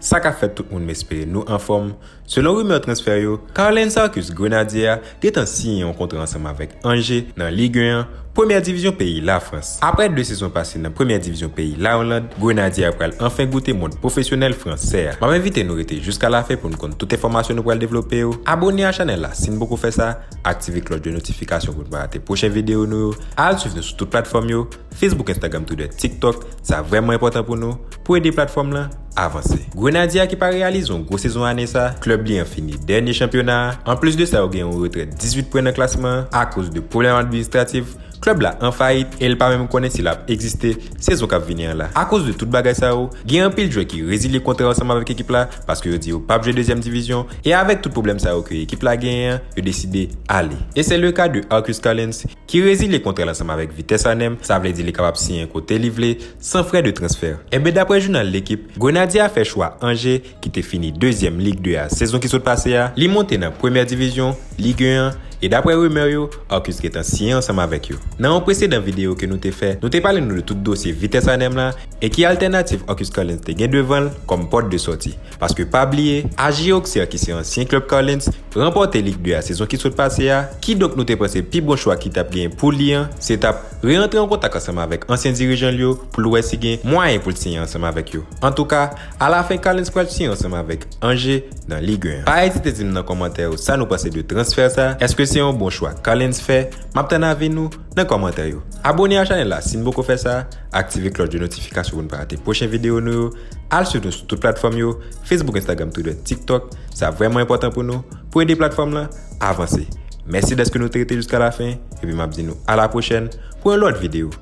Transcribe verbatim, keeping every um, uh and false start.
Sa k ap fèt tout moun, m espere nou anfòm. Selon rimè transfè yo, Carlens Arcus Grenadier a gentan siyen yon kontra ansanm avèk Angers nan Ligue un an, premyè divizyon peyi Lafrans. Aprè de sezon pase nan premyè divizyon peyi Layoland, Grenadier a pral anfen goute mond pwofesyonèl fransè a. M ap envite nou rete jiska lafen pou n konn tout enfòmasyon nou pral devlope yo. Abòne a chanèl la si n poko fè sa, aktive klòch de notifikasyon pou n pa rate pwochen videyo nou yo, al swiv nou sou tout platfòm yo, Facebook, Instagram, Twitter, TikTok, sa vrèman enpòtan pou nou, pou ede platfòm lan avanse. Grenadier a ki pa reyalize yon gwo sezon ane sa, klèb li an fini dènye chanpyona a. Anplis de sa, yo gen yon retrè dizuit pwen nan klasman an akoz de pwoblèm administratif. Klèb la an fayit e l pa menm konnen si l ap egziste sezon k ap vini an la. Akoz de tout bagay sa yo, gen anpil jwè ki rezilye kontra yo ansanm avèk ekip la paske yo di yo p ap jwe dezyèm divizyon e avèk tout pwoblèm sa yo ke ekip la genyen an, yo deside ale. E se le ka de Arcus Carlens ki rezilye kontra l ansanm avèk Vitesse Arnhem, sa vle di li kapab siyen kote li vle, san frè de transfè. Enben, daprè jounal L'Équipe, Grenadier a fè chwa Angers, ki te fini dezyèm Ligue deux a sezon ki sot pase a, li monte nan premyè divizyon, Ligue un an, e daprè rimè yo, Arcus gentan siyen ansanm avèk yo. Nan yon presedan videyo ke nou te fè, nou te pale nou de tout dosye Vitesse Arnhem la, e ki altènativ Arcus Carlens te gen devan l kòm pòt de sòti. Paske pa bliye, A J Auxerre ki se ansyen klèb Carlens, ranpòte Ligue deux a sezon ki sot pase a, kidonk nou te panse pi bon chwa ki t ap genyen pou li an, se t ap re-antre an kontak ansanm avèk ansyen dirijan l yo pou l wè si gen mwayen pou l siyen ansanm avèk yo. Antouka, alafen Carlens pral siyen ansanm avèk Angers nan Ligue un an. Pa ezite di m nan kòmantè yo sa nou panse de transfè sa, èske se yon bon chwa Carlens fè? M ap tann avi nou nan kòmantè yo. Abòne a chanèl la si n poko fè sa, aktive klòch de notifikasyon pou n pa rate pwochen videyo nou yo, al swiv nou sou tout platfòm yo, Facebook, Instagram, Twitter, TikTok, sa vrèman enpòtan pou nou, pou ede platfòm lan avanse. Mèsi dèske nou te rete jiska lafen, epi m ap di nou a la pwochèn pou yon lòt videyo.